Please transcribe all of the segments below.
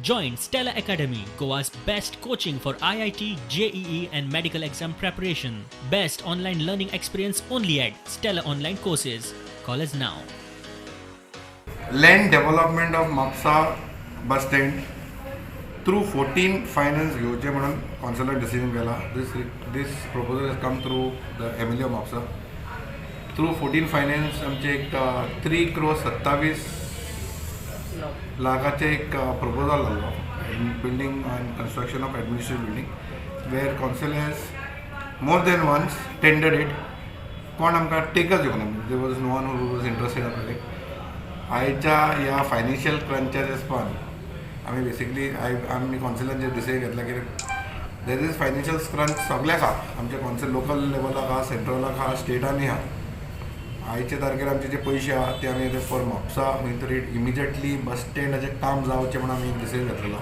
Join Stella Academy, Goa's best coaching for IIT, JEE, and medical exam preparation. Best online learning experience only at Stella Online Courses. Call us now. Land development of Mapusa bus stand through 14 Finance घेवचें म्हणून कौन्सिलान decision केला. This proposal has come through the MLA of Mapusa. Through 14 Finance आमचे एक 3 क्रोर 27 लाखाचे एक proposal जाल्लो, building and construction of administrative building, where council has more than once tendered it. कोण आमकां टेकच दिवंक ना. There was no one who was interested. आपल्याक आयच्या ह्या फायनान्शियल क्रंचाच्या हिसपान आमी बेसिकली I आमी कौन्सिलान जे डिसिजन घेतला की there is financial crunch सगल्याक आहा. आमच्या कौन्सिल लोकल लेवलाक आहा, सेंट्रलाक आहा, स्टेटानूय आहा. आयच्या तारखेर आमचे जे पयशे आहा ते आमी फॉर म्हापसा खंय तरी इमिजिएटली बस स्टँडाचें काम जावचें म्हणून आमी डिसिजन घेतलेलो,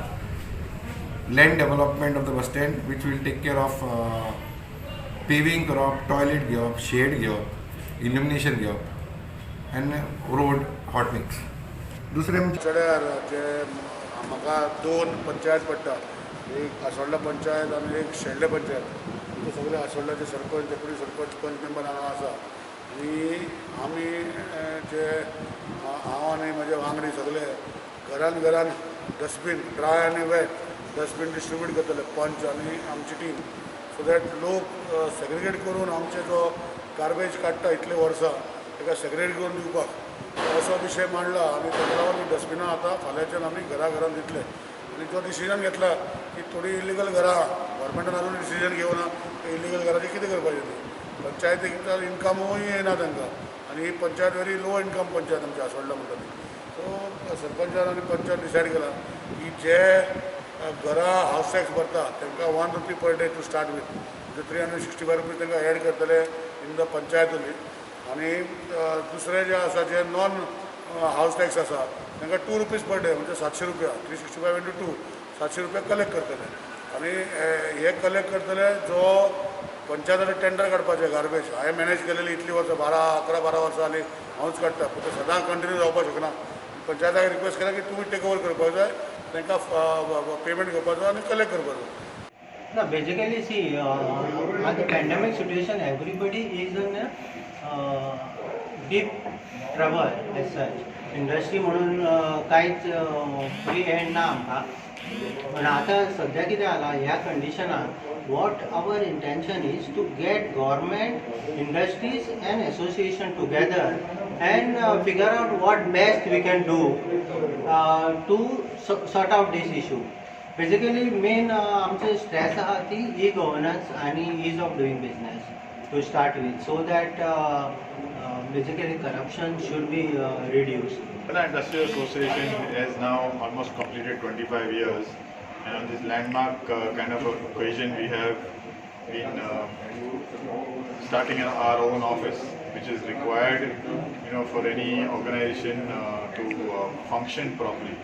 land development of the bus stand, which will take care of paving करप, टॉयलेट घेवप, शेड घेवप, इल्युमिनेशन घेवप आनी रोड हॉट मिक्स. दुसरें म्हणजे चड्यार जे म्हाका दोन पंचायत पडटा, एक आसोल्डा पंचायत आनी एक शेल्डे पंचायत. ते सगळे आसोल्डाचे सरपंच, डेप्युटी सरपंच, पंच मेंबर हांगा आसा. आनी आमी जे हांव आनी म्हजे वांगडी सगळे घरान घरान डस्टबीन, ड्राय आनी वेट डस्टबीन डिस्ट्रिब्यूट करतले, पंच आनी आमची टीम, सो that लोक सेग्रिगेट करून आमचे जो गार्बेज काडटा इतले वर्सां, ताका सेग्रिगेट करून दिवपाक असो विशय मांडला. आनी ताका लागून डस्टबिनां आतां फाल्यांच्यान आमी घरा घरान दितले. आनी जो डिसिजन घेतला की थोडी इलिगल घरां, गव्हर्मेंटान अजून डिसिजन घेवना, ते इलिगल घराचें कितें करपाचें तें. पंचायतीक इन्कमूय येना तांकां आनी ही panchayat very low income panchayat आमची आसोल्डा म्हणटा ती. सो सरपंचान आनी पंचान डिसायड केलां की जे घरां हावस टॅक्स भरता तांकां ₹1 per day to start with, म्हणजे ₹365 तांकां एड करतले इन the panchayat only. आनी दुसरे जे आसा, जे नॉन हावस टॅक्स आसा, तांकां ₹2 पर डे, म्हणजे 700 रुपया, 365 इंटू 2, 700 रुपया कलेक्ट करतले. आनी हे कलेक्ट करतले जो पंचायताचे टेंडर काडपाचें गार्बेज हांवें मॅनेज केलेली इतलीं वर्सां, 12 11 12 वर्सां जालीं हांवूच काडटा, पूण तें सदां कंटिन्यू जावपाक शकना. पंचायताक रिक्वेस्ट केला की तुमी टेक ओवर करपाक जाय, तांकां पेमेंट घेवपाचो आनी कलेक्ट करपाचो. No, basically, see, on the pandemic situation, everybody is in a deep trouble as such. Industry म्हणून कांयच फ्री हँड ना आमकां. पण आतां सद्या कितें जालां, ह्या कंडिशनान what our intention is to get government, industries and association together and figure out what best we can do to sort out this issue. Basically, main आमचे स्ट्रेस आहा ती ई गव्हर्नन्स आनी ease of doing business to start with, so that basically corruption should be reduced. Goa Industrial Association has now almost completed 25 years, and on this landmark kind of occasion, we have been starting our own office, which is required for any organization to function properly.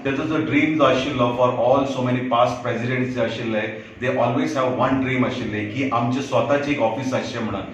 तेजो जो dream जो आशिल्लो for all so many past presidents जे आशिल्ले, they always have one dream आशिल्ले की आमचे स्वताचे एक ऑफिस आसचें म्हणून.